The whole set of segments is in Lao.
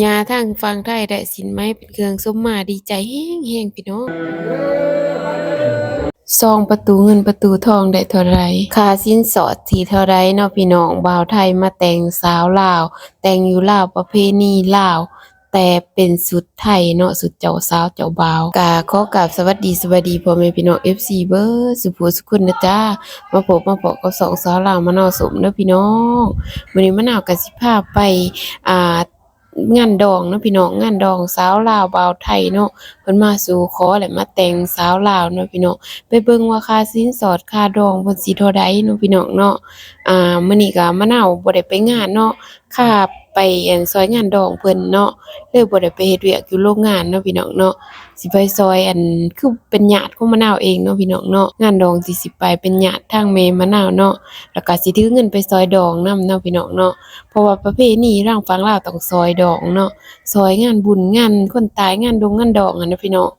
ຍ່າທາງຝັ່ງໄທໄດ້ສິນໃໝ່ເປັນເຄື່ອງສົມມາ ດີໃຈແຮງໆ ພີ່ນ້ອງ. ຊອງປະຕູເງິນປະຕູທອງໄດ້ເທົ່າໃດ? ຄ່າສິນສອດທີ່ເທົ່າໃດເນາະພີ່ນ້ອງ? ບ່າວໄທມາແຕ່ງສາວລາວ, ແຕ່ງຢູ່ລາວ, ປະເພນີລາວ, ແຕ່ເປັນຊຸດໄທເນາະ, ຊຸດເຈົ້າສາວເຈົ້າບ່າວ. ກະຂໍກາບສະຫວັດດີສະບາຍດີພໍ່ແມ່ພີ່ນ້ອງ ເອັຟຊີ ເບິດສູ່ຜູ້ສູ່ຄົນນະຈ້າ. ມາພົບມາພໍ້ກັບຊ່ອງສາວລາວມະນາວສົ້ມເດີພີ່ນ້ອງ. ມື້ນີ້ມະນາວກະຊິພາໄປ ອ່າ ງານດອງເນາະພີ່ນ້ອງ, ງານດອງສາວລາວບ່າວໄທເນາະ, ເພິ່ນມາສູ່ຂໍ ແລະ ມາແຕ່ງສາວລາວເນາະພີ່ນ້ອງ. ໄປເບິ່ງວ່າຄ່າສິນສອດຄ່າດອງເພິ່ນຊິເທົ່າໃດເນາະພີ່ນ້ອງເນາະ. ອ່າ ມື້ນີ້ກະມະນາວບໍ່ໄດ້ໄປງານເນາະ, ຄ່າໄປ ອັນ ຊ່ອຍງານດອງເພິ່ນເນາະ, ເລີຍບໍ່ໄດ້ໄປເຮັດວຽກຢູ່ໂລງງານເນາະພີ່ນ້ອງເນາະ. ຊິໄປຊ່ອຍ ອັນ ຄືເປັນຍາດຂອງມະນາວເອງເນາະພີ່ນ້ອງເນາະ. ງານດອງທີ່ຊິໄປເປັນຍາດທາງແມ່ມະນາວເນາະ, ແລ້ວກະຊິຖືເງິນໄປຊ່ອຍດອງນຳເນາະພີ່ນ້ອງເນາະ. ເພາະວ່າປະເພນີທາງຝັ່ງລາວຕ້ອງຊ່ອຍດອງເນາະ, ຊ່ອຍງານບຸນງານຄົນຕາຍ ງານດົງງານດອງຫັ້ນນະພີ່ນ້ອງ,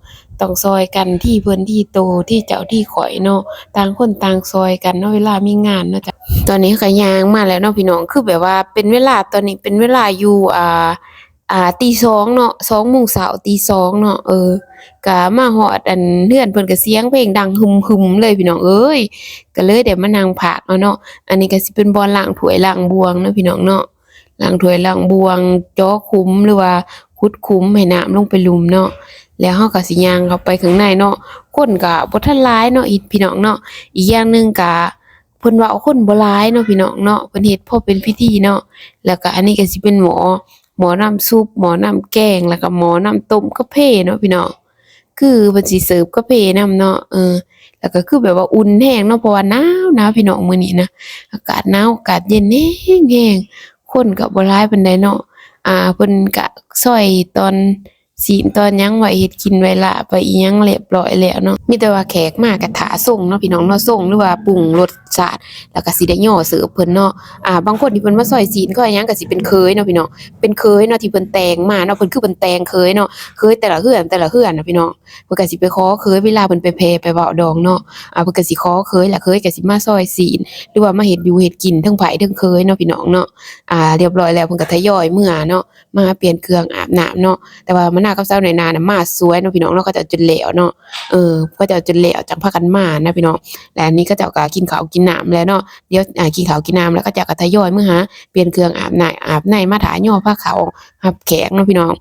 ຕ້ອງຊ່ອຍກັນ ທີເພິ່ນ ທີໂຕ ທີເຈົ້າ ທີຂ້ອຍເນາະ, ຕ່າງຄົນຕ່າງຊ່ອຍກັນເນາະ ເວລາມີງານເນາະ. ຕອນນີ້ເຮົາກະຍ່າງມາແລ້ວເນາະພີ່ນ້ອງ, ຄືແບບວ່າເປັນເວລາ ຕອນນີ້ເປັນເວລາຢູ່ ອ່າ ອ່າ ຕີສອງເນາະ, ສອງໂມງເຊົ້າ ຕີສອງເນາະ. ເອີ ກະມາຮອດ ອັນ ເຮືອນເພິ່ນກະສຽງເພງດັງຫຶມໆ ເລີຍພີ່ນ້ອງເອີຍ, ກະເລີຍໄດ້ມານັ່ງພາກເອົາເນາະ. ອັນນີ້ກະຊິເປັນບ່ອນລ້າງຖ້ວຍລ້າງບ່ວງເນາະພີ່ນ້ອງເນາະ, ລ້າງຖ້ວຍລ້າງບ່ວງ, ເຈາະຂຸມ ຫຼືວ່າຂຸດຂຸມໃຫ້ນ້ຳລົງໄປລຸ່ມເນາະ. ແລ້ວເຮົາກະຊິຍ່າງເຂົ້າໄປຂ້າງໃນເນາະ, ຄົນກະບໍ່ທັນຫຼາຍເນາະ ອີ ພີ່ນ້ອງເນາະ. ອີກຢ່າງໜຶ່ງກະ ເພິ່ນວ່າເອົາຄົນບໍ່ຫຼາຍເນາະພີ່ນ້ອງເນາະ, ເພິ່ນເຮັດພໍເປັນພິທີເນາະ. ແລ້ວກະອັນນີ້ກະຊິເປັນໝໍ້ ໝໍ້ນ້ຳຊຸບ ໝໍ້ນ້ຳແກງ ແລ້ວກະໝໍ້ນ້ຳຕົ້ມກາເຟເນາະພີ່ນ້ອງ, ຄືເພິ່ນຊິເສີບກາເຟນຳເນາະ. ເອີ ແລ້ວກະຄືແບບວ່າອຸ່ນແຮງເນາະ ເພາະວ່າໜາວໆ ພີ່ນ້ອງ, ມື້ນີ້ນະ ອາກາດໜາວ ອາກາດເຢັນແຮງໆ, ຄົນກະບໍ່ຫຼາຍປານໃດເນາະ. ອ່າ ເພິ່ນກະຊອຍຕອນ ຊີ້ນຕອນຫຍັງໄວ້ເຮັດກິນໄວ້ລາບໄວ້ອີ່ຫຍັງລຽບຮ້ອຍແລ້ວເນາະ. ມີແຕ່ວ່າແຂກມາກະຖ້າຊົງເນາະພີ່ນ້ອງເນາະ, ຊົງ ຫຼືວ່າປຸງລົດຊາດ ແລ້ວກະຊິໄດ້ຍໍເສີບເພິ່ນເນາະ. ອ່າ ບາງຄົນທີ່ເພິ່ນມາຊອຍຊີ້ນ ຊອຍຫຍັງ ກະຊິເປັນເຂີຍເນາະພີ່ນ້ອງ, ເປັນເຂີຍເນາະ ທີ່ເພິ່ນແຕ່ງມາເນາະ, ເພິ່ນຄືເພິ່ນແຕ່ງເຂີຍເນາະ, ເຂີຍແຕ່ລະເຮືອນ ແຕ່ລະເຮືອນນະພີ່ນ້ອງ, ເພິ່ນກະຊິໄປຂໍເຂີຍ ເວລາເພິ່ນໄປແຜ່ໄປເວົ້າດອງເນາະ. ອ່າ ເພິ່ນກະຊິຂໍເຂີຍ ແລ້ວເຂີຍກະຊິມາຊອຍຊີ້ນ ຫຼືວ່າມາເຮັດຢູ່ເຮັດກິນ ເທິງໃຜເທິງເຂີຍເນາະພີ່ນ້ອງເນາະ. ອ່າ ລຽບຮ້ອຍແລ້ວ ເພິ່ນກະທະຍອຍເມືອເນາະ. ມາປ່ຽນເຄື່ອງອາບນ້ຳເນາະ, ແຕ່ວ່າມະນາວກັບສາວນ້ອຍນານະມາສວຍເນາະພີ່ນ້ອງເນາະ, ເຂົາເຈົ້າຈົນແລ້ວເນາະ. ເອີ ເຂົາເຈົ້າຈົນແລ້ວຈັ່ງພາກັນມານະພີ່ນ້ອງ. ແລະ ອັນນີ້ເຂົາເຈົ້າກະກິນເຂົ້າກິນນ້ຳແລ້ວເນາະ, ດຽວ ອ່າ ກິນເຂົ້າກິນນ້ຳແລ້ວ ເຂົາເຈົ້າກະທະຍອຍມືຫາປ່ຽນເຄື່ອງອາບນ້ຳ ອາບໃນ ມາຖ້າຍໍພາເຂົ້າຮັບແຂກເນາະພີ່ນ້ອງ.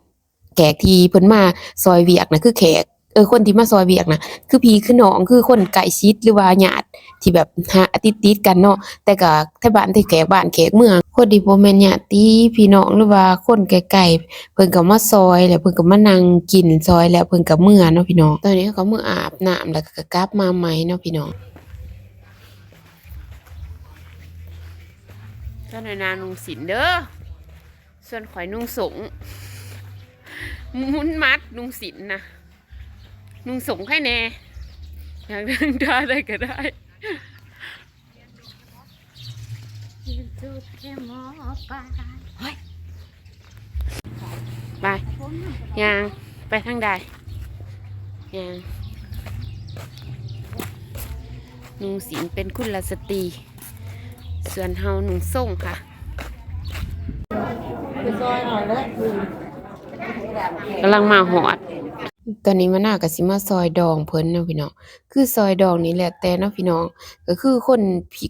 ແຂກທີ່ເພິ່ນມາຊ່ອຍວຽກນະ ຄືແຂກ ເອີ ຄົນທີ່ມາຊ່ອຍວຽກນະ ຄືພີ່ຄືນ້ອງ ຄືຄົນໃກ້ຊິດ ຫຼືວ່າຍາດທີ່ແບບຫາ ຕິດໆກັນເນາະ, ແຕ່ກະໄທບ້ານ ໄທແຂກບ້ານແຂກເມືອງ. ຄົນທີ່ບໍ່ແມ່ນຍາດຕິພີ່ນ້ອງ ຫຼືວ່າຄົນໃກ້ໆ ເພິ່ນກະມາຊ່ອຍ ແລ້ວເພິ່ນກະມານັ່ງກິນຊ່ອຍ ແລ້ວເພິ່ນກະເມືອເນາະພີ່ນ້ອງ. ຕອນນີ້ເຮົາກະມາອາບນ້ຳ ແລ້ວກະກັບມາໃໝ່ເນາະພີ່ນ້ອງ. ຕອນນີ້ນານຸ່ງສິ້ນເດີ. ສ່ວນຂ້ອຍນຸ່ງສົ້ງ ໝຸນມັດນຸ່ງສິ້ນນະ, ນຸ່ງສົ້ງໃຜແດ່ ຢາກໄດ້ທ່າໃດກະໄດ້. ໄປ ຍ່າງໄປທາງໃດ? ຍ່າງ ນຸ່ງສິ້ນເປັນກຸນລະສະຕີ. ສ່ວນເຮົານຸ່ງສົ້ງຄ່ະ. ກຳລັງມາຮອດ. ຕອນນີ້ມະນາກໍຊິມາຊ່ອຍດອງເພິ່ນເນາະພີ່ນ້ອງ. ຄືຊ່ອຍດອງນີ້ແລ້ວແຕ່ເນາະພີ່ນ້ອງ. ກໍຄືຄົນ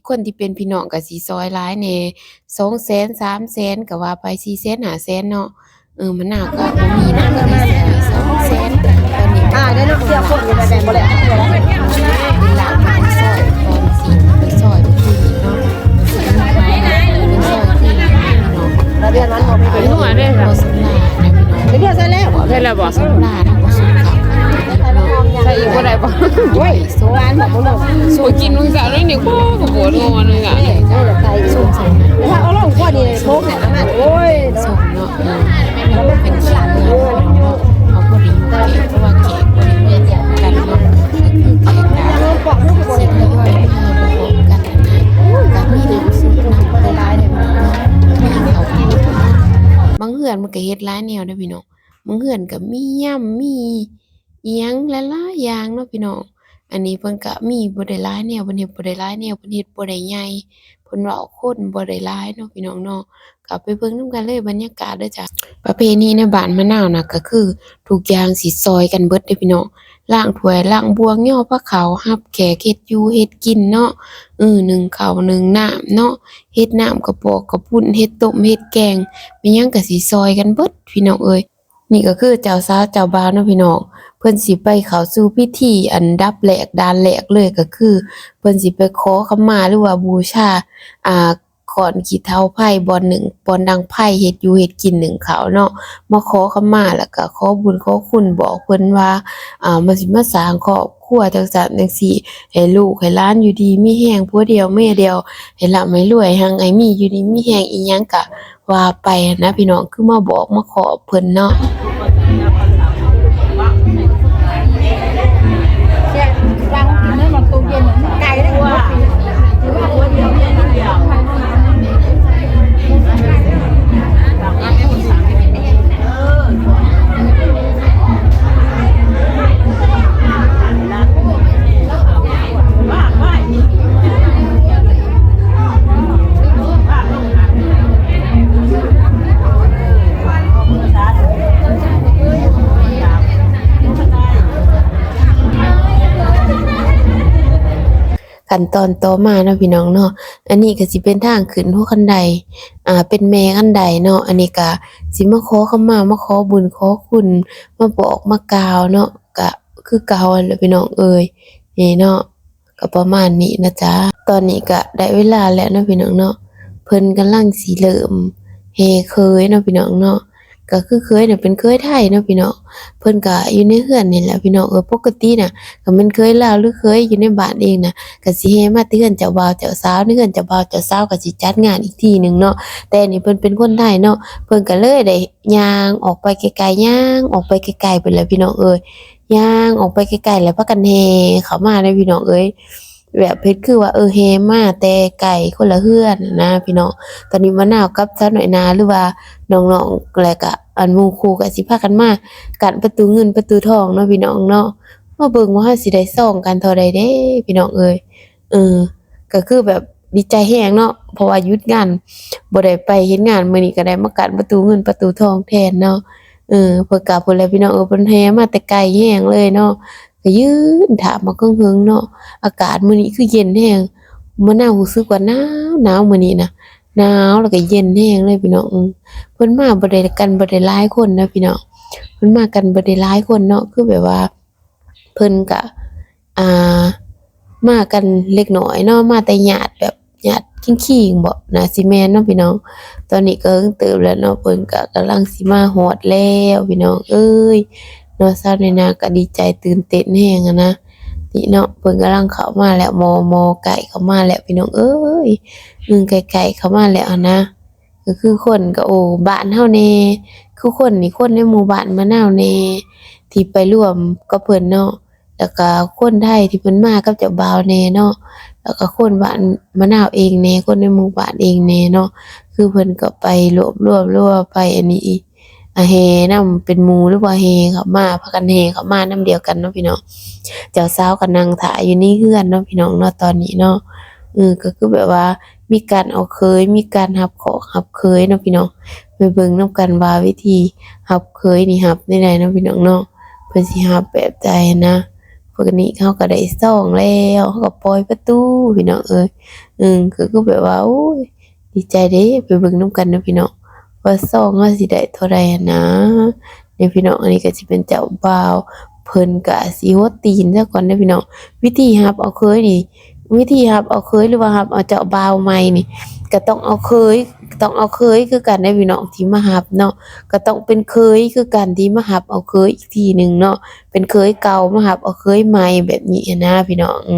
ຄົນທີ່ເປັນພີ່ນ້ອງກໍຊິຊ່ອຍຫຼາຍແດ່ ສອງແສນ ສາມແສນ ກໍວ່າໄປ ສີ່ແສນ ຫ້າແສນເນາະ. ເອີ ມະນາວກໍບໍ່ມີນະ ກໍເລີຍຊິໃຫ້ສອງແສນ. ຕອນນີ້ ອ່າ ໄດ້ເນາະ ເສຍຄົນກໍໄດ້ບໍ່ແລ້ວ ເວລາເພິ່ນຊ່ອຍ ຕອນຊິເພິ່ນຊ່ອຍເມື່ອຄືນີ້ເນາະ ເພິ່ນຊ່ອຍຄືນີ້ເນາະ. ແລ້ວເດືອນມັນບໍ່ໄປ ໄປຫົວເດ້ ບໍ່ສຳລານນະພີ່ນ້ອງ. ໄປເດືອນໃສ່ແລ້ວ ໃສ່ແລ້ວບໍ່? ສຳລານ ບໍ່ສຸກຄັກ ໃສ່ອີກບໍ່ໄດ້ບໍ່? ໂອ້ຍ ສວນບໍ່ ບໍ່ ບໍ່ກິນມື້ເຊົ້ານີ້ ໂອ້ ກໍປວດຫົວມື້ ເອີ ໃສ່ ສົງສັຍ ຖ້າເອົາລົງກວ່ານີ້ ໂພກ ໂອ້ຍ ເນາະ ເປັນເຂດເມືອງເນາະ ເຮົາບໍ່ໄດ້ຢູ່ເຂດ ເພາະວ່າເຂດບໍ່ໄດ້ເມືອງດຽວກັນເນາະ ກໍຄືເຂດຕ່າງ ເຂົາຊິທະຍອຍເມືອໄປພ້ອມກັນນະ. ກໍມີນ້ຳຊຸບນ້ຳຕົ້ມຫຼາຍໆເດ້ພີ່ນ້ອງເນາະ ມີເຂົ້າ ບາງເຮືອນມັນກໍເຮັດຫຼາຍແນວເດ້ພີ່ນ້ອງ ບາງເຮືອນກໍມີຍຳ ມີ ອີ່ຫຍັງຫຼາຍໆຢ່າງເນາະພີ່ນ້ອງ. ອັນນີ້ເພິ່ນກະມີບໍ່ໄດ້ຫຼາຍແນວ ເພິ່ນເຮັດບໍ່ໄດ້ຫຼາຍແນວ ເພິ່ນເຮັດບໍ່ໄດ້ໃຫຍ່ ເພິ່ນເວົ້າຄົນບໍ່ໄດ້ຫຼາຍເນາະພີ່ນ້ອງເນາະ. ກ ກໍໄປເບິ່ງນຳກັນເລີຍບັນຍາກາດເດີຈ້າ. ປະເພນີໃນບ້ານມະນາວນະ ກໍຄືທຸກຢ່າງຊິຊ່ອຍກັນເບິດເດ້ພີ່ນ້ອງ, ລ້າງຖ້ວຍລ້າງບ່ວງ ຍໍພາເຂົ້າ ຮັບແຂກ ເຮັດຢູ່ເຮັດກິນເນາະ, ເອີ ໜຶ້ງເຂົ້າໜຶ້ງນ້ຳເນາະ, ເຮັດນ້ຳກະປອກກະປຸ້ນ ເຮັດຕົ້ມເຮັດແກງ ແມ່ນຫຍັງກໍຊິຊ່ອຍກັນເບິດພີ່ນ້ອງເອີຍ. ນີ້ກໍຄືເຈົ້າສາວເຈົ້າບ່າວເນາະພີ່ນ້ອງ, ເພິ່ນຊິໄປເຂົ້າສູ່ພິທີອັນດັບແລກ ດ່ານແລກເລີຍ ກໍຄືເພິ່ນຊິໄປຂໍຂະມາ ຫຼືວ່າບູຊາ ອ່າ ຄ້ອນຂີ້ເຖົາໄຟ ບ່ອນໜຶ້ງ ບ່ອນດັງໄຟ ເຮັດຢູ່ເຮັດກິນ ໜຶ້ງເຂົ້າເນາະ, ມາຂໍຂະມາ ແລ້ວກໍຂໍບຸນຂໍຄຸນ ບອກເພິ່ນວ່າ ອ່າ ມາ ຊິມາສ້າງຄອບຄົວ ຈັ່ງຊັ້ນຈັ່ງຊີ້ ໃຫ້ລູກໃຫ້ຫຼານຢູ່ດີມີແຮງ ຜົວດຽວເມຍດຽວ ໃຫ້ລ່ຳໃຫ້ລວຍ ຮັ່ງໃຫ້ມີ ຢູ່ດີມີແຮງ ອີ່ຫຍັງກະ ວ່າໄປຫັ້ນນະພີ່ນ້ອງ, ຄືມາບອກມາຂອບເພິ່ນເນາະ. ຂັ້ນຕອນຕໍ່ມາເນາະພີ່ນ້ອງເນາະ, ອັນນີ້ກໍຊິເປັນທາງຂຶ້ນຫົວຄັນໄດ ອ່າ ເປັນແມ່ຄັນໄດເນາະ. ອັນນີ້ກໍຊິມາຂໍຂະມາ ມາຂໍບຸນຂໍຄຸນ ມາບອກມາກ່າວເນາະ, ກະຄືເກົ່າຫັ້ນແຫຼະພີ່ນ້ອງເອີຍ. ນີ້ເນາະ ກໍປະມານນີ້ນະຈ້າ. ຕອນນີ້ກໍໄດ້ເວລາແລ້ວເນາະພີ່ນ້ອງເນາະ, ເພິ່ນກຳລັງຊິເລີ່ມແຫ່ເຂີຍເນາະພີ່ນ້ອງເນາະ. ກໍຄືເຂີຍນະເປັນເຂີຍໄທເນາະພີ່ນ້ອງ, ເພິ່ນກໍຢູ່ໃນເຮືອນນີ້ແຫຼະພີ່ນ້ອງເອີຍ. ປົກກະຕິນະກໍແມ່ນເຂີຍລາວ ຫຼືເຂີຍຢູ່ໃນບ້ານເອງນະ ກໍຊິແຫ່ມາແຕ່ເຮືອນເຈົ້າບ່າວເຈົ້າສາວ, ໃນເຮືອນເຈົ້າບ່າວເຈົ້າສາວກໍຊິຈັດງານອີກທີໜຶ່ງເນາະ. ແຕ່ນີ້ເພິ່ນເປັນຄົນໄທເນາະ, ເພິ່ນກໍເລີຍໄດ້ ຍ່າງອອກໄປໄກໆ ຍ່າງອອກໄປໄກໆ ພຸ້ນແຫຼະພີ່ນ້ອງເອີຍ, ຍ່າງອອກໄປໄກໆ ແລ້ວພາກັນແຫ່ເຂົ້າມາເດ້ພີ່ນ້ອງເອີຍ. ແບບເຮັດຄືວ່າ ເອີ ແຫ່ມາແຕ່ໄກ ຄົນລະເຮືອນນະພີ່ນ້ອງ. ຕອນນີ້ມະນາວກັບສາວນ້ອຍນາ ຫຼືວ່ານ້ອງໆ ແລ້ວກະອັນໝູ່ຄູ່ ກະຊິພາກັນມາກັ້ນປະຕູເງິນປະຕູທອງເນາະພີ່ນ້ອງເນາະ. ມາເບິ່ງວ່າເຮົາຊິໄດ້ຊອງກັນເທົ່າໃດເດ້ພີ່ນ້ອງເອີຍ. ເອີ ກໍຄືແບບດີໃຈແຮງເນາະ ເພາະວ່າຢຸດງານ ບໍ່ໄດ້ໄປເຮັດງານ, ມື້ນີ້ກໍໄດ້ມາກັ້ນປະຕູເງິນປະຕູທອງແທນເນາະ. ເອີ ເພິ່ນກໍພຸ້ນແຫຼະພີ່ນ້ອງເອີຍ, ເພິ່ນແຫ່ມາແຕ່ໄກແຮງເລີຍເນາະ, ກໍຢືນຖ້າບັກເຫິງໆເນາະ. ອາກາດມື້ນີ້ຄືເຢັນແຮງ, ມະນາວຮູ້ສຶກວ່າໜາວໆ ມື້ນີ້ນະ, ໜາວແລ້ວກໍເຢັນແຮງເລີຍພີ່ນ້ອງ. ເພິ່ນມາບໍ່ໄດ້ກັນ ບໍ່ໄດ້ຫຼາຍຄົນນະພີ່ນ້ອງ, ເພິ່ນມາກັນບໍ່ໄດ້ຫຼາຍຄົນເນາະ, ຄືແບບວ່າ ເພິ່ນກະ ອ່າ ມາກັນເລັກນ້ອຍເນາະ, ມາແຕ່ຍາດແບບຍາດຄີງໆ ເບາະ ໜ້າຊິແມ່ນເນາະພີ່ນ້ອງ. ຕອນນີ້ກໍເຫິງເຕີບແລ້ວເນາະ, ເພິ່ນກະກຳລັງຊິມາຮອດແລ້ວພີ່ນ້ອງເອີຍເນາະ. ສາວນ້ອຍນາກໍດີໃຈຕື່ນເຕັ້ນແຮງຫັ້ນນະ. ນີ້ເນາະ ເພິ່ນກຳລັງເຂົ້າມາແລ້ວ, ມໍ່ໆ ໃກ້ເຂົ້າມາແລ້ວພີ່ນ້ອງເອີຍ, ເອີ ໃກ້ໆ ເຂົ້າມາແລ້ວຫັ້ນນະ. ກໍຄືຄົນກໍ ໂອ້ ບ້ານເຮົາແດ່, ຄືຄົນນີ້ ຄົນໃນໝູ່ບ້ານມະນາວແດ່ ທີ່ໄປຮ່ວມກັບເພິ່ນເນາະ, ແລ້ວກໍຄົນໄທທີ່ເພິ່ນມາກັບເຈົ້າບ່າວແດ່ເນາະ, ແລ້ວກໍຄົນບ້ານມະນາວເອງແດ່ ຄົນໃນໝູ່ບ້ານເອງແດ່ເນາະ. ຄືເພິ່ນກໍໄປລວບລວມ ຫຼືວ່າໄປອັນນີ້ອີກ ອ່າ ແຫ່ນຳເປັນໝູ່ ຫຼືວ່າແຫ່ເຂົ້າມາ ພາກັນແຫ່ເຂົ້າມານຳດຽວກັນເນາະພີ່ນ້ອງ. ເຈົ້າສາວກໍນັ່ງຖ້າຢູ່ໃນເຮືອນເນາະພີ່ນ້ອງເນາະ ຕອນນີ້ເນາະ. ເອີ ກໍຄືແບບວ່າ ມີການເອົາເຂີຍ ມີການຮັບຂອງຮັບເຂີຍເນາະພີ່ນ້ອງ. ໄປເບິ່ງນຳກັນວ່າວິທີຮັບເຂີຍນີ້ຮັບແນວໃດເນາະພີ່ນ້ອງເນາະ, ເພິ່ນຊິຮັບແບບໃດຫັ້ນນະ. ປົກກະຕິເຮົາກໍໄດ້ຊອງແລ້ວ ເຮົາກໍປ່ອຍປະຕູພີ່ນ້ອງເອີຍ. ເອີ ກໍຄືແບບວ່າ ໂອ້ຍ ດີໃຈເດ້. ໄປເບິ່ງນຳກັນເດີພີ່ນ້ອງ ວ່າຊອງເຮົາຊິໄດ້ເທົ່າໃດຫັ້ນນາ. ນີ້ພີ່ນ້ອງ ອັນນີ້ກໍຊິເປັນເຈົ້າບ່າວ ເພິ່ນກໍຊິຫົດຕີນຊະກ່ອນເດີພີ່ນ້ອງ. ວິທີຮັບເອົາເຂີຍນີ້ ວິທີຮັບເອົາເຂີຍ ຫຼືວ່າຮັບເອົາເຈົ້າບ່າວໃໝ່ນີ້ ກໍຕ້ອງເອົາເຂີຍ ຕ້ອງເອົາເຂີຍຄືກັນເດ້ພີ່ນ້ອງ ທີ່ມາຮັບເນາະ, ກໍຕ້ອງເປັນເຂີຍຄືກັນທີ່ມາຮັບເອົາເຂີຍອີກທີໜຶ່ງເນາະ, ເປັນເຂີຍເກົ່າມາຮັບເອົາເຂີຍໃໝ່ແບບນີ້ຫັ້ນນາພີ່ນ້ອງ. ເອີ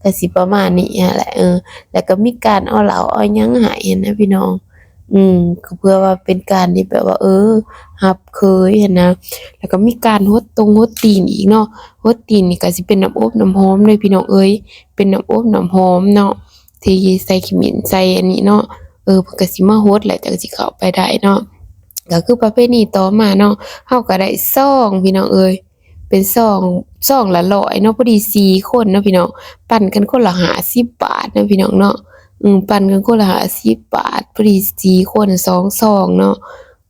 ກໍຊິປະມານນີ້ຫັ້ນແຫຼະ. ເອີ ແລ້ວກໍມີການເອົາເຫຼົ້າເອົາຫຍັງໃຫ້ຫັ້ນນະພີ່ນ້ອງ. ອືມ ກໍເພື່ອວ່າເປັນການທີ່ແບບວ່າ ເອີ ຮັບເຂີຍຫັ້ນນະ. ແລ້ວກໍມີການຫົດຕົງຫົດຕີນອີກເນາະ, ຫົດຕີນນີ້ກໍຊິເປັນນ້ຳອົບນ້ຳຫອມເດ້ພີ່ນ້ອງເອີຍ, ເປັນນ້ຳອົບນ້ຳຫອມເນາະ ທີ່ໃສ່ຂິ້ນໃສ່ອັນນີ້ເນາະ. ເອີ ເພິ່ນກໍຊິມາຫົດແລ້ວຈັ່ງຊິເຂົ້າໄປໄດ້ເນາະ. ກໍຄືປະເພນີຕໍ່ມາເນາະ ເຮົາກໍໄດ້ຊອງພີ່ນ້ອງເອີຍ. ເປັນຊອງ ຊອງລະຮ້ອຍເນາະ, ພໍດີສີ່ຄົນເນາະພີ່ນ້ອງ, ປັນກັນຄົນລະຫ້າສິບບາດເນາະພີ່ນ້ອງເນາະ. ອືມ ປັນກັນຄົນລະຫ້າສິບບາດ ໄປ ພໍດີສີ່ຄົນ ສອງຊອງເນາະ.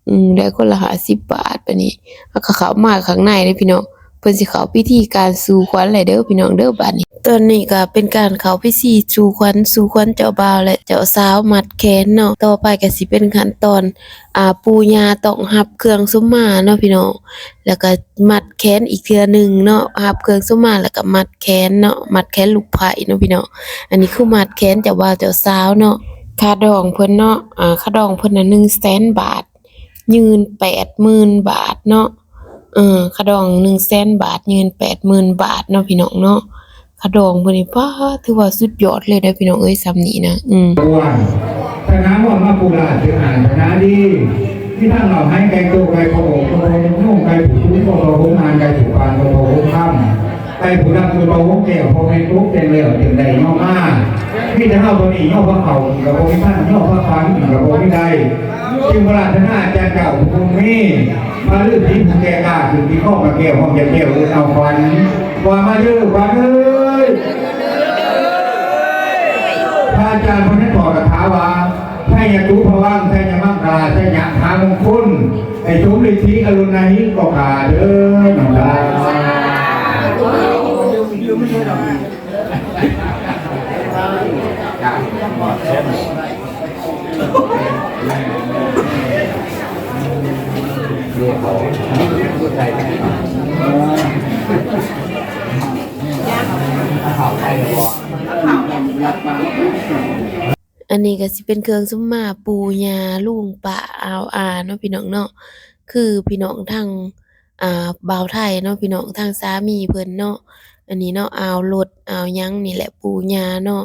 ອືມ ໄດ້ຄົນລະຫ້າສິບບາດ. ບາດນີ້ເຮົາກໍເຂົ້າມາຂ້າງໃນເດ້ພີ່ນ້ອງ, ເພິ່ນຊິເຂົ້າພິທີການສູ່ຂວັນແລ້ວເດີພີ່ນ້ອງເດີ. ບາດນີ້ ຕອນນີ້ກໍເປັນການເຂົ້າພິທີສູ່ຂວັນ, ສູ່ຂວັນເຈົ້າບ່າວ ແລະ ເຈົ້າສາວ ມັດແຂນເນາະ. ຕໍ່ໄປກໍຊິເປັນຂັ້ນຕອນ ອ່າ ປູ່ຍ່າຕ້ອງຮັບເຄື່ອງສົມມາເນາະພີ່ນ້ອງ, ແລ້ວກໍມັດແຂນອີກເທື່ອໜຶ່ງເນາະ. ຮັບເຄື່ອງສົມມາ ແລ້ວກໍມັດແຂນເນາະ, ມັດແຂນລູກໃພ້ເນາະພີ່ນ້ອງ. ອັນນີ້ຄືມັດແຂນເຈົ້າບ່າວເຈົ້າສາວເນາະ. ຄ່າດອງເພິ່ນເນາະ, ອ່າ ຄ່າດອງເພິ່ນນະ ໜຶ່ງແສນບາດ ຍື່ນແປດໝື່ນບາດເນາະ. ເອີ ຄ່າດອງໜຶ່ງແສນບາດ ຍື່ນແປດໝື່ນບາດເນາະພີ່ນ້ອງເນາະ. ຄ່າດອງເພິ່ນນີ້ ປ້າ ຖືວ່າສຸດຍອດເລີຍເດ້ພີ່ນ້ອງເອີຍ ສ່ຳນີ້ນະ. ອືມ ທະນາງອນມາປູລາດ ເປັນອານທະນາດີ ມີທັງເຫຼົ່າໄຮໄກ່ໂຕໄກ່ພໍ່ອົງ ໄກ່ພໍ່ໂຍງ ໄກ່ຜູ້ສູງ ໄກ່ພໍ່ຫົງອານ ໄກ່ຜູ້ປານ ໄກ່ພໍ່ຫົງຄຳ ໄກ່ຜູ້ດຳ ໄກ່ພໍ່ຫົງແກ້ວ ພໍ່ແມ່ກົກ ແຕ່ງແລ້ວ ແຕ່ງໄດ້ ຍໍມາ. ມີແຕ່ເຮົາເທົ່ານີ້ ຍໍພາເຂົ້າ ກໍບໍ່ມີທັນ ຍໍພາຂວັນ ກໍບໍ່ມີໄດ້. ຈຶ່ງປາລາດຖະນາຈານເຈົ້າຜູ້ບຸນມີ ພະລືສີຜູ້ແກ່ກ້າ ຂຶ້ນທີ່ຄອພະແກ້ວ ຮ້ອງແຈ້ວໆ ເອີ້ນເອົາຂວັນ ວ່າມາເດີຂວັນເອີຍ. ພະອາຈານເພິ່ນຍັງຖອດຄາຖາວ່າ ໄຊຍະຕຸພະວັງ ໄຊຍະມັງຄະລາ ໄຊຍະຖາມົງຄຸນ ໃຫ້ສົມລິດທິອະລຸນນາຫິກອກາເດີ ນ້ອງຫຼານ. ອັນນີ້ກໍຊິເປັນເຄື່ອງສົມມາ ປູ່ຍ່າ ລຸງ ປ້າ ອາວ ອາ ເນາະ ພີ່ນ້ອງເນາະ. ຄືພີ່ນ້ອງທາງ ອ່າ ບ່າວໄທເນາະ ພີ່ນ້ອງ ທາງສາມີເພິ່ນເນາະ. ອັນນີ້ເນາະ ອາວລົດ ອາວຫຍັງນີ້ແຫຼະ ປູ່ຍ່າເນາະ.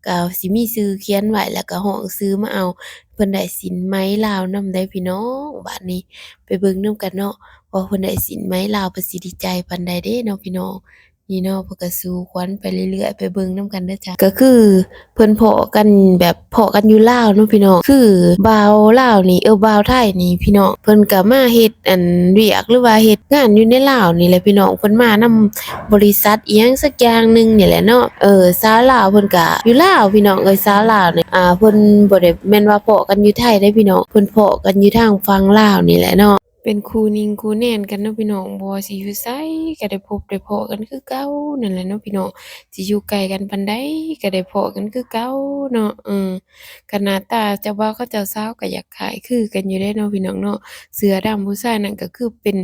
ກໍຊິມີຊື່ຂຽນໄວ້ ແລ້ວກໍຮ້ອງຊື່ມາເອົາ. ເພິ່ນໄດ້ສິ້ນໄໝລາວນຳໄດ໋ພີ່ນ້ອງ. ບາດນີ້ໄປເບິ່ງນຳກັນເນາະ ວ່າເພິ່ນໄດ້ສິ້ນໄໝລາວ ເພິ່ນຊິດີໃຈປານໃດເດ້ເນາະ ພີ່ນ້ອງ. ນີ້ເນາະ ເພິ່ນກໍສູ່ຂວັນໄປເລື້ອຍໆ ໄປເບິ່ງນຳກັນເດີຈ້າ. ກໍຄືເພິ່ນພໍ້ກັນແບບ ພໍ້ກັນຢູ່ລາວເນາະ ພີ່ນ້ອງ. ຄືບ່າວລາວນີ້ ເອີ ບ່າວໄທນີ້ ພີ່ນ້ອງ ເພິ່ນກໍມາເຮັດອັນວຽກ ຫຼືວ່າເຮັດງານຢູ່ໃນລາວນີ້ແຫຼະ ພີ່ນ້ອງ. ເພິ່ນມານຳບໍລິສັດອີ່ຫຍັງສັກຢ່າງໜຶ່ງນີ້ແຫຼະເນາະ. ເອີ ສາວລາວເພິ່ນກໍຢູ່ລາວ ພີ່ນ້ອງເອີຍ. ສາວລາວນີ້ ອ່າ ເພິ່ນບໍ່ໄດ້ແມ່ນວ່າພໍ້ກັນຢູ່ໄທເດ້ ພີ່ນ້ອງ, ເພິ່ນພໍ້ກັນຢູ່ທາງຝັ່ງລາວນີ້ແຫຼະເນາະ. ເປັນຄູ່ຍິງຄູ່ແນນກັນເນາະພີ່ນ້ອງ, ບໍ່ວ່າຊິຢູ່ໃສກໍໄດ້ພົບໄດ້ພໍ້ກັນຄືເກົ່ານັ້ນແຫຼະເນາະພີ່ນ້ອງ, ຊິຢູ່ໄກກັນປານໃດກໍໄດ້ພໍ້ກັນຄືເກົ່າເນາະ. ເອີ ຂະໜາດຕາເຈົ້າບ່າວກັບເຈົ້າສາວກໍຢາກຄ້າຍຄືກັນຢູ່ເດ້ເນາະພີ່ນ້ອງເນາະ. ເສື້ອດຳຜູ້ຊາຍນັ້ນກໍຄືເປັນ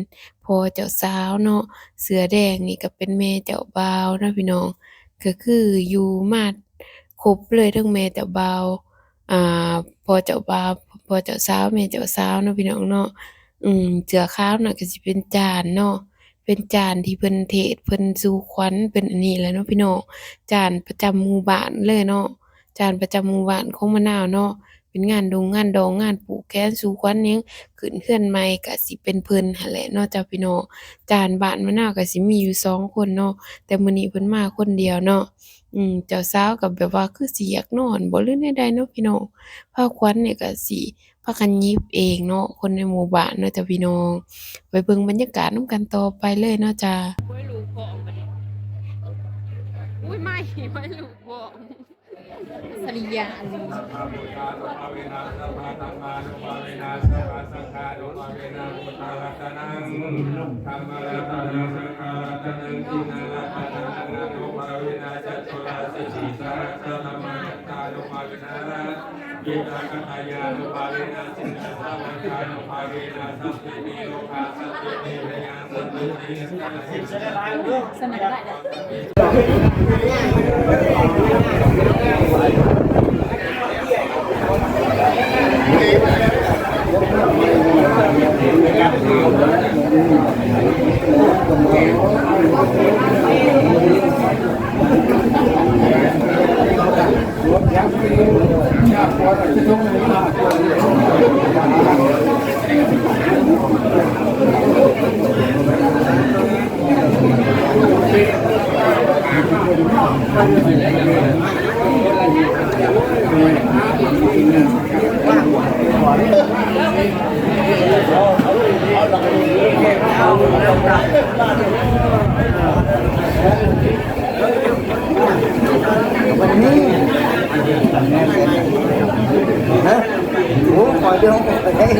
ພໍ່ເຈົ້າສາວເນາະ, ເສື້ອແດງນີ້ກໍເປັນແມ່ເຈົ້າບ່າວເນາະພີ່ນ້ອງ. ກໍຄືຢູ່ມາຄົບເລີຍ ທັງແມ່ເຈົ້າບ່າວ ອ່າ ພໍ່ເຈົ້າບ່າວ ພໍ່ເຈົ້າສາວ ແມ່ເຈົ້າສາວເນາະພີ່ນ້ອງເນາະ. ອືມ ເສື້ອຂາວນັ້ນກໍຊິເປັນຈານເນາະ, ເປັນຈານທີ່ເພິ່ນເທດ ເພິ່ນສູ່ຂວັນ ເປັນອັນນີ້ແຫຼະເນາະພີ່ນ້ອງ, ຈານປະຈຳໝູ່ບ້ານເລີຍເນາະ, ຈານປະຈຳໝູ່ບ້ານຂອງມະນາວເນາະ. ເປັນງານດົງງານດອງ ງານຜູກແຂນສູ່ຂວັນຫຍັງ ຂຶ້ນເຮືອນໃໝ່ກໍຊິເປັນເພິ່ນຫັ້ນແຫຼະເນາະເຈົ້າພີ່ນ້ອງ. ຈານບ້ານມະນາວກໍຊິມີຢູ່ສອງຄົນເນາະ, ແຕ່ມື້ນີ້ເພິ່ນມາຄົນດຽວເນາະ. ອືມ ເຈົ້າສາວກໍແບບວ່າຄືຊິຢາກນອນບໍ ຫຼືແນວໃດເນາະພີ່ນ້ອງ. ພາຂວັນນີ້ກໍຊິພາກັນຫຍິບເອງເນາະ ຄົນໃນໝູ່ບ້ານເນາະເຈົ້າພີ່ນ້ອງ. ໄປເບິ່ງບັນຍາກາດນຳກັນຕໍ່ໄປເລີຍເນາະຈ້າ. ໂອ້ຍ ລູກພ້ອມບັດນີ້ ອຸ້ຍ ໄມ້ ໄມ້ລູກພ້ອມ. ສະລິຍາອັນນີ້ ທຳມະລັດຕະນັງ ສັງຄະລັດຕະນັງ ທິນນະລັດຕະນັງ ອະນຸພາເວນະ ຈະຕຸລາສິບສີ່ສະຫັດສະທຳມະລັດຕານຸພາເວນະ ເວທາຄະທາຍານຸພາເວນະ ສິນນະສາວັດຖານຸພາເວນະ ສັບເພ ໂລກາ ສັບເພ ເພຍາ ສັບເພ ເພຍະຕາ ສະໜັ່ນໄດ້ເດີ. ຮະ? ໂອ້ ຂ້ອຍເປັນຂອງຂ້ອຍເດ້.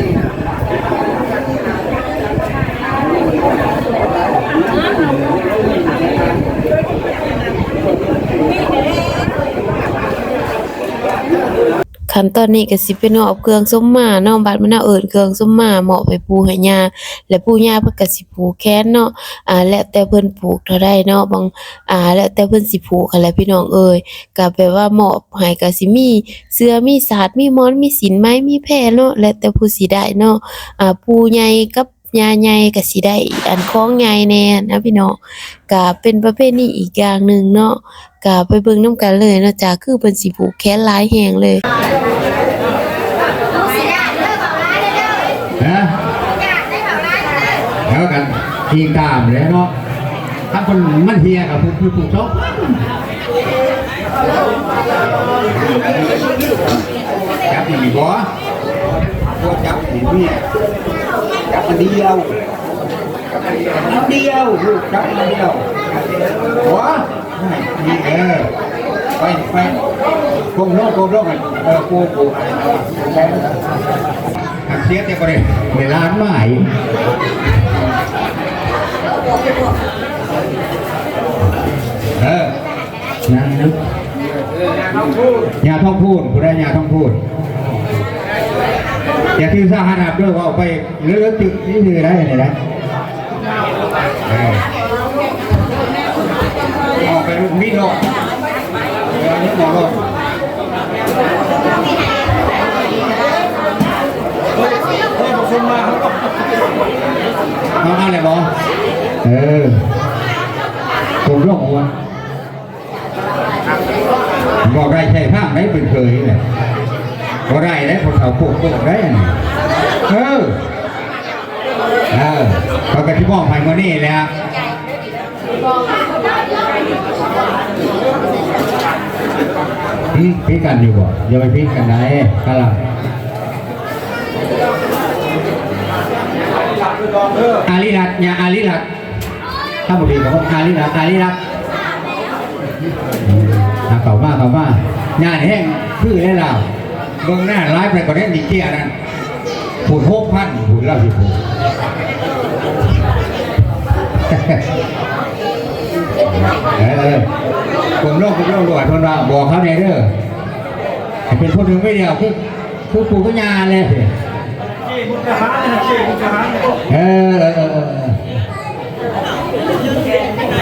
ຂັ້ນຕອນນີ້ກໍຊິໄປນອບເຄື່ອງສົມມາເນາະ, ບ້ານບ້ານເຮົາເອີ້ນເຄື່ອງສົມມາ ມອບໃຫ້ປູ່ໃຫ້ຍ່າ ແລະ ປູ່ຍ່າເພິ່ນກໍຊິຜູກແຂນເນາະ. ອາ ແລ້ວແຕ່ເພິ່ນຜູກເທົ່າໃດເນາະ, ບາງ ອາ ແລ້ວແຕ່ເພິ່ນຊິຜູກຫັ້ນແຫຼະພີ່ນ້ອງເອີຍ. ກໍແບບວ່າມອບໃຫ້ກໍຊິມີເສື້ອ ມີສາດ ມີໝອນ ມີສິ້ນໄໝ ມີແພເນາະ, ແລ້ວແຕ່ຜູ້ຊິໄດ້ເນາະ. ອາ ປູ່ໃຫຍ່ກັບ ຍ່າໃຫຍ່ກໍຊິໄດ້ອັນຂອງໃຫຍ່ແດ່ນະພີ່ນ້ອງ, ກະເປັນປະເພນີອີກຢ່າງໜຶ່ງເນາະ. ກະໄປເບິ່ງນຳກັນເລີຍເນາະຈ້າ, ຄືເພິ່ນຊິຜູກແຂນຫຼາຍແຮງເລີຍ. ຮະ? ແລ້ວກັນອີກຕາມແຫຼະເນາະ, ຄັນເພິ່ນມັນເຫ່ຍກໍຜູ້ ຜູ້ ຜູ້ສອງ ຈັບມັນນີ້ບໍ່? ບໍ່ຈັບນີ້ເມຍ, ຈັບອັນດຽວ ອັນດຽວ ຮູ້ຈັກອັນດຽວ. ບໍ່? ນີ້ ເອີ ໄປ ໄປ ກົ້ມລົງ ກົ້ມລົງ ເອີ ໂກ ໂກ ອັກເສບແຕ່ບໍ່ໄດ້ ໄດ້ຫຼານມາອີກ. ເອີ ນັ້ນນະ ຍ່າທອງພູນ ຜູ້ໃດຍ່າທອງພູນ? ຢ່າຖືສາຫານະເດີ ເວົ້າໄປເລີກໆ ຈຶ່ກນີ້ຄືໄດ້ນີ້ນະ. ເອີ ເອົາໄປລູກນີ້ເນາະ ເອີ ອັນນີ້ເນາະ. ເອົາ ເອົາແລ້ວບໍ່? ເອີ ກົມລົງຫົວ. ບໍ່ໄດ້ໃຊ້ທາງໃດເປັນເຂີຍແຫຼະ, ບໍ່ໄດ້ເດ້ ຜູ້ເຖົ້າໂພດໂພດໄດ໋. ເອີ ເອີ ເຂົາກໍຊິມອບໃຫ້ມື້ນີ້ແຫຼະ. ຫຶ ຜິດກັນຢູ່ບໍ່? ຢ່າໄປຜິດກັນໄດ໋ ກະລະ. ອາລິລັດ ຍ່າອາລິລັດ. ຖ້າບໍ່ຖືກກໍອາລິລັດ ອາລິລັດ. ອາ ເຂົ້າມາ ເຂົ້າມາ. ຍ່າແຮງຄືແລ້ວລາວ. ເບິ່ງໜ້າຫຼາຍໄປກວ່າແດນດີເຈຍນັ້ນ. ພຸ້ນ ຫົກພັນ ພຸ້ນ ລາວຊິພຸ້ນ. ເອີ ກົ້ມລົງ ກົ້ມລົງໂລດ ເພິ່ນວ່າ ບອກເຂົາແດ່ເດີ ໃຫ້ເປັນຜູ້ໜຶ່ງໄວ້ດຽວ ຄື ຄືປູ່ຄືຍ່າແຫຼະ. ເອີ ເອີ ເອີ ເອີ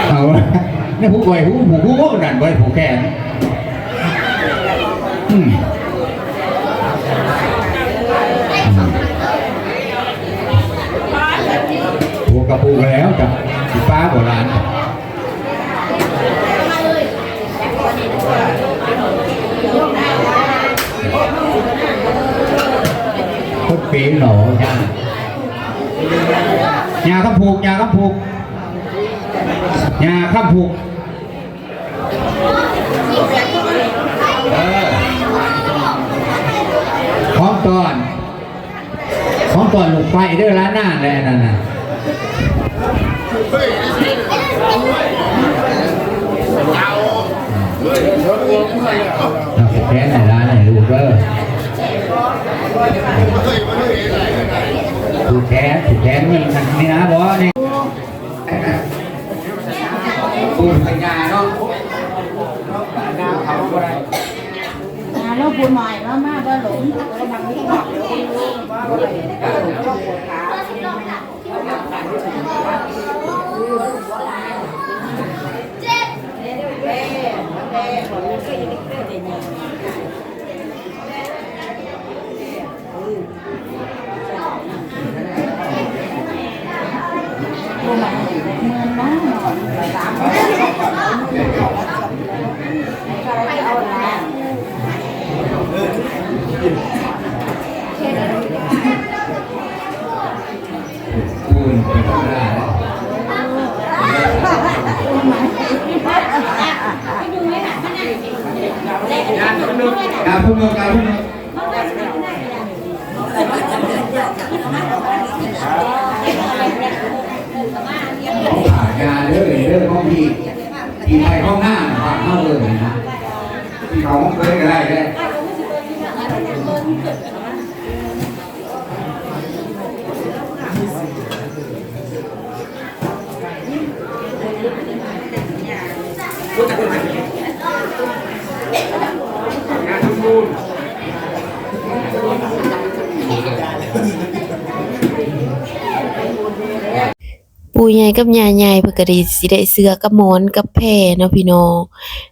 ເອົາ ໃນຜູ້ກອຍ ຜູ້ ຜູ້ ຜູ້ນັ້ນ ບໍ່ໃຫ້ຜູ້ແຂນ. ອືມ ອືມ ຜູ້ກັບຜູ້ກໍແລ້ວ ຈັກຊິປາບໍ່ຫຼານ. ຄົນເປເນາະ ຍ່າ ຍ່າຄຳຜູກ ຍ່າຄຳຜູກ ຍ່າຄຳຜູກ. ເອີ ຂອງຕ້ອນ ຂອງຕ້ອນລູກໄຟເດີ ຫຼານນາງແຫຼະນັ້ນນະ. ເອົາແຂນໃຫ້ຫຼານໃຫ້ລູກເດີ. ຜູກແຂນ ຜູກແຂນ ນີ້ນະ ບໍ່ນີ້. ປູ່ເປັນຍາເນາະ ອ່າ ແລ້ວຜູ້ໃໝ່ມາ ມາບໍ່ຫຼົງ ການຊຸມນຸມ ການຊຸມນຸມ ຂອງຂ້າຢ່າເດີ ເດີ ຂອງພີ່ ທີ່ໄປຫ້ອງນ້ຳບ້ານເຮົາເອີ້ນນະ. ເຂົາເບິ່ງກໍໄດ້ເດ້. ປູ່ໃຫຍ່ກັບຍ່າໃຫຍ່ເພິ່ນກໍໄດ້ ຊິໄດ້ເສື່ອກັບໝອນກັບແພເນາະພີ່ນ້ອງ.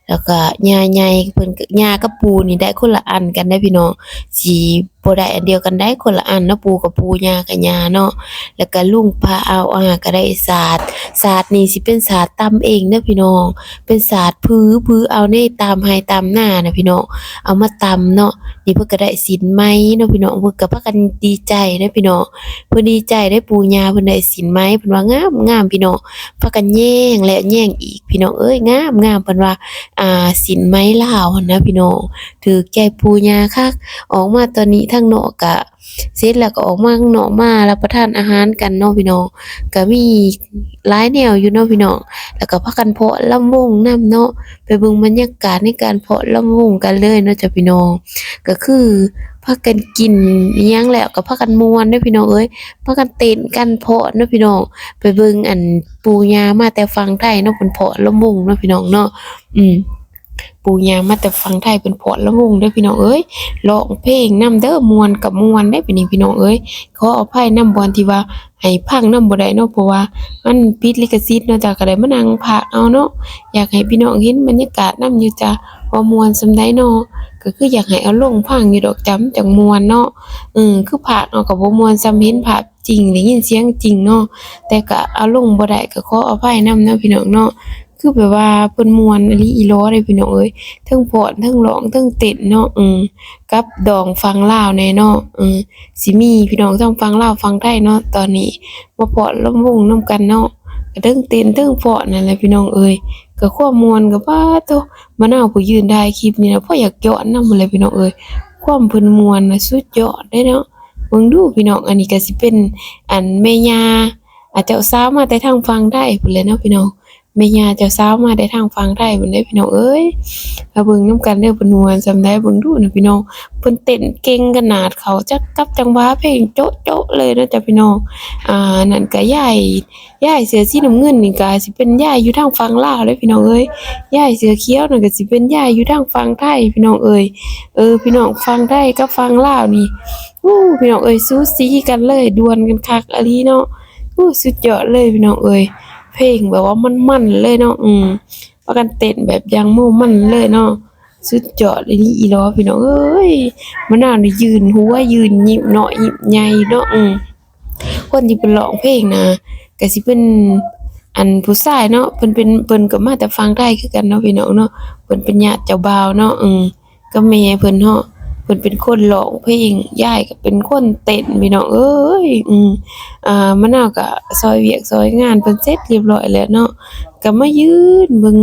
ແລ້ວກໍຍ່າໃຫຍ່ເພິ່ນ ຍ່າກັບປູ່ນີ້ໄດ້ຄົນລະອັນກັນໄດ໋ພີ່ນ້ອງ, ຊິບໍ່ໄດ້ອັນດຽວກັນໄດ໋ ຄົນລະອັນເນາະ, ປູ່ກັບປູ່ ຍ່າກັບຍ່າເນາະ. ແລ້ວກໍລຸງພາເອົາ ອາ ກໍໄດ້ສາດ, ສາດນີ້ຊິເປັນສາດຕຳເອງເດີພີ່ນ້ອງ, ເປັນສາດຜື ຜືເອົາໃນຕາມໄຮ່ຕາມນານະພີ່ນ້ອງ, ເອົາມາຕຳເນາະ. ນີ້ເພິ່ນກໍໄດ້ສິນໃໝ່ເນາະພີ່ນ້ອງ, ເພິ່ນກໍພາກັນດີໃຈເດ້ພີ່ນ້ອງ, ເພິ່ນດີໃຈເດ້ ປູ່ຍ່າເພິ່ນໄດ້ສິນໃໝ່ ເພິ່ນວ່າງາມໆ ພີ່ນ້ອງ, ພາກັນແຍ່ງແລ້ວແຍ່ງອີກພີ່ນ້ອງເອີຍ, ງາມໆ ເພິ່ນວ່າ ອ່າ ສິນໃໝ່ລາວຫັ້ນນະພີ່ນ້ອງ, ຖືກໃຈປູ່ຍ່າຄັກ. ອອກມາຕອນນີ້ທາງນອກກະ ເສັດແລ້ວກໍອອກມາຂ້າງນອກ ມາຮັບປະທານອາຫານກັນເນາະພີ່ນ້ອງ, ກໍມີຫຼາຍແນວຢູ່ເນາະພີ່ນ້ອງ. ແລ້ວກໍພາກັນຟ້ອນລຳວົງນຳເນາະ, ໄປເບິ່ງບັນຍາກາດໃນການຟ້ອນລຳວົງກັນເລີຍເນາະຈົ້າພີ່ນ້ອງ. ກໍຄືພາກັນກິນອີ່ຫຍັງແລ້ວກໍພາກັນມ່ວນເດີພີ່ນ້ອງເອີຍ, ພາກັນເຕັ້ນກັນຟ້ອນເນາະພີ່ນ້ອງ. ໄປເບິ່ງອັນ ປູ່ຍ່າມາແຕ່ຝັ່ງໄທເນາະ, ເພິ່ນຟ້ອນລຳວົງເນາະພີ່ນ້ອງເນາະ. ອືມ ປູ່ຍ່າມາແຕ່ຝັ່ງໄທ ເພິ່ນຟ້ອນລຳວົງເດີພີ່ນ້ອງເອີຍ, ຮ້ອງເພງນຳເດີ, ມ່ວນກໍມ່ວນເດ້ບັດນີ້ພີ່ນ້ອງເອີຍ. ຂໍອະໄພນຳບ່ອນທີ່ວ່າໃຫ້ຟັງນຳບໍ່ໄດ້ເນາະ, ເພາະວ່າມັນຜິດລິຂສິດເນາະ, ຈາກໍໄດ້ມານັ່ງພາກເອົາເນາະ. ຢາກໃຫ້ພີ່ນ້ອງເຫັນບັນຍາກາດນຳຢູ່ຈ້າ ວ່າມ່ວນສ່ຳໃດເນາະ, ກໍຄືຢາກໃຫ້ເອົາລົງຟັງຢູ່ດອກຈ້າ ມັນຈັ່ງມ່ວນເນາະ. ເອີ ຄືພາກເອົາກໍບໍ່ມ່ວນສ່ຳເຫັນພາບ ຈິງ ໄດ້ຍິນສຽງຈິງເນາະ, ແຕ່ກະເອົາລົງບໍ່ໄດ້ ກະຂໍອະໄພນຳເນາະພີ່ນ້ອງເນາະ. ຄືແບບວ່າເພິ່ນມ່ວນອີ່ຫຼີອີ່ຫຼໍເດ້ພີ່ນ້ອງເອີຍ, ເທິງຟ້ອນ ເທິງຮ້ອງ ເທິງເຕັ້ນເນາະ. ເອີ ກັບດອງຝັ່ງລາວແດ່ເນາະ, ເອີ ຊິມີພີ່ນ້ອງທັງຝັ່ງລາວຝັ່ງໄທເນາະ ຕອນນີ້ມາຟ້ອນລຳວົງນຳກັນເນາະ, ກະເທິງເຕັ້ນເທິງຟ້ອນນັ້ນແຫຼະພີ່ນ້ອງເອີຍ. ກະຄວາມມ່ວນກະ ປາດໂທ້ ມະນາວຜູ້ຢືນຖ່າຍຄລິບນີ້ນະ ພໍຢາກຍ້ອນນຳຫັ້ນແຫຼະພີ່ນ້ອງເອີຍ, ຄວາມເພິ່ນມ່ວນນະ ສຸດຍອດເດ້ເນາະ. ເບິ່ງດູພີ່ນ້ອງ, ອັນນີ້ກໍຊິເປັນ ອັນ ແມ່ຍ່າ ອາ ເຈົ້າສາວມາແຕ່ທາງຝັ່ງໄທພຸ້ນແຫຼະເນາະພີ່ນ້ອງ, ແມ່ຍ່າເຈົ້າສາວມາແຕ່ທາງຝັ່ງໄທພຸ້ນເດ້ພີ່ນ້ອງເອີຍ. ມາເບິ່ງນຳກັນເດີ ເພິ່ນມ່ວນສ່ຳໃດ. ເບິ່ງດູນະພີ່ນ້ອງ, ເພິ່ນເຕັ້ນເກັ່ງຂະໜາດ, ເຂົ້າຈັກກັບຈັງຫວະເພງໂຈະໆເລີຍເນາະຈ້າພີ່ນ້ອງ. ອາ ນັ້ນກໍຍາຍ ຍາຍເສື້ອສີນ້ຳເງິນນີ້ກໍຊິເປັນຍາຍຢູ່ທາງຝັ່ງລາວເດ້ພີ່ນ້ອງເອີຍ, ຍາຍເສື້ອຂຽວນັ້ນກໍຊິເປັນຍາຍຢູ່ທາງຝັ່ງໄທພີ່ນ້ອງເອີຍ. ເອີ ພີ່ນ້ອງຝັ່ງໄທກັບຝັ່ງລາວນີ້ ໂອ້ ພີ່ນ້ອງເອີຍ ສູສີກັນເລີຍ, ດວນກັນຄັກອີ່ຫຼີເນາະ. ໂອ້ ສຸດຍອດເລີຍພີ່ນ້ອງເອີຍ, ເພງແບບວ່າມັນໆເລີຍເນາະ. ອືມ ພາກັນເຕັ້ນແບບຢ່າງເມົາມັນເລີຍເນາະ, ສຸດຍອດອີ່ຫຼີອີ່ຫຼໍພີ່ນ້ອງເອີຍ. ມະນາວນີ້ຢືນຫົວຢືນຍິ້ມເນາະ, ຍິ້ມໃຫຍ່ເນາະ. ອືມ ຄົນທີ່ເພິ່ນຮ້ອງເພງນະ ກະຊິເປັນ ອັນ ຜູ້ຊາຍເນາະ, ເພິ່ນເປັນ ເພິ່ນກໍມາແຕ່ຝັ່ງໄທຄືກັນເນາະພີ່ນ້ອງເນາະ, ເພິ່ນເປັນຍາດເຈົ້າບ່າວເນາະ. ອືມ ກັບແມ່ເພິ່ນເນາະ, ເພິ່ນເປັນຄົນຮ້ອງເພງ, ຍາຍກໍເປັນຄົນເຕັ້ນພີ່ນ້ອງເອີຍ. ອືມ ອາ ມະນາວກໍຊ່ອຍວຽກຊ່ອຍງານເພິ່ນເສັດຮຽບຮ້ອຍແລ້ວເນາະ, ກໍມາຢືນເບິ່ງ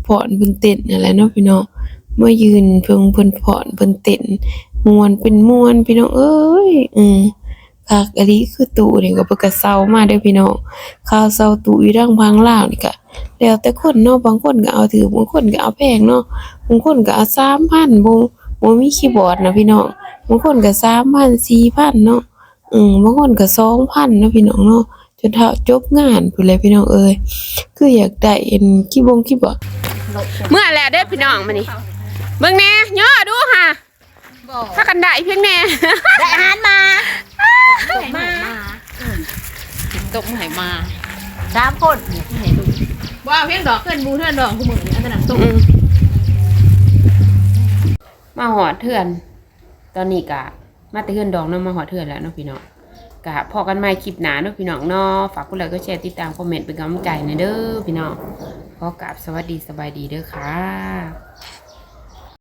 ຟ້ອນເພິ່ນເຕັ້ນຫັ້ນແຫຼະເນາະພີ່ນ້ອງ, ມາຢືນເບິ່ງເພິ່ນຟ້ອນເພິ່ນເຕັ້ນ, ມ່ວນເປັນມ່ວນພີ່ນ້ອງເອີຍ. ອືມ ຄັກອີ່ຫຼີ. ຄືຕູ້ນີ້ກໍເພິ່ນກໍເຊົ່າມາເດີພີ່ນ້ອງ, ຄ່າເຊົ່າຕູ້ຢູ່ທາງຝັ່ງລາວນີ້ກະແລ້ວແຕ່ຄົນເນາະ, ບາງຄົນກໍເອົາຖືກ ບາງຄົນກໍເອົາແພງເນາະ, ບາງຄົນກໍເອົາສາມພັນ ບໍ່ ບໍ່ມີຄີບອດນະພີ່ນ້ອງ, ບາງຄົນກໍສາມພັນ ສີ່ພັນເນາະ. ອືມ ບາງຄົນກໍສອງພັນເນາະພີ່ນ້ອງເນາະ, ຈົນເທົ່າຈົບງານພຸ້ນແຫຼະພີ່ນ້ອງເອີຍ. ຄືຢາກໄດ້ອັນຄີບົງຄີບອດ. ເມື່ອແລ້ວເດີພີ່ນ້ອງ, ມານີ້ເບິ່ງແດ່, ຍໍດູຫາ ບໍ່ ພາກັນໄດ້ພຽງແດ່ ໄດ້ອາຫານມາ ຕົກມາ ອືມ ຕົກໃຫ້ມາ ສາມຄົນ ໃຫ້ລູກ ບໍ່ເອົາພຽງດອກ ເຮືອນໝູ່ເຮືອນດອງ ຄູ່ມື້ນີ້ ອັນນັ້ນຕົກ ອືມ ມາຮອດເຮືອນ ຕອນນີ້ກະມາແຕ່ເຮືອນດອງເນາະ, ມາຮອດເຮືອນແລ້ວເນາະພີ່ນ້ອງ. ກະພໍ້ກັນໃໝ່ຄລິບໜ້າເນາະພີ່ນ້ອງເນາະ, ຝາກກົດໄລ ກົດແຊ ຕິດຕາມ ຄອມເມັນ ເປັນກຳລັງໃຈແດ່ເດີພີ່ນ້ອງ. ຂໍກາບສະຫວັດດີ ສະບາຍດີເດີຄ່ະ.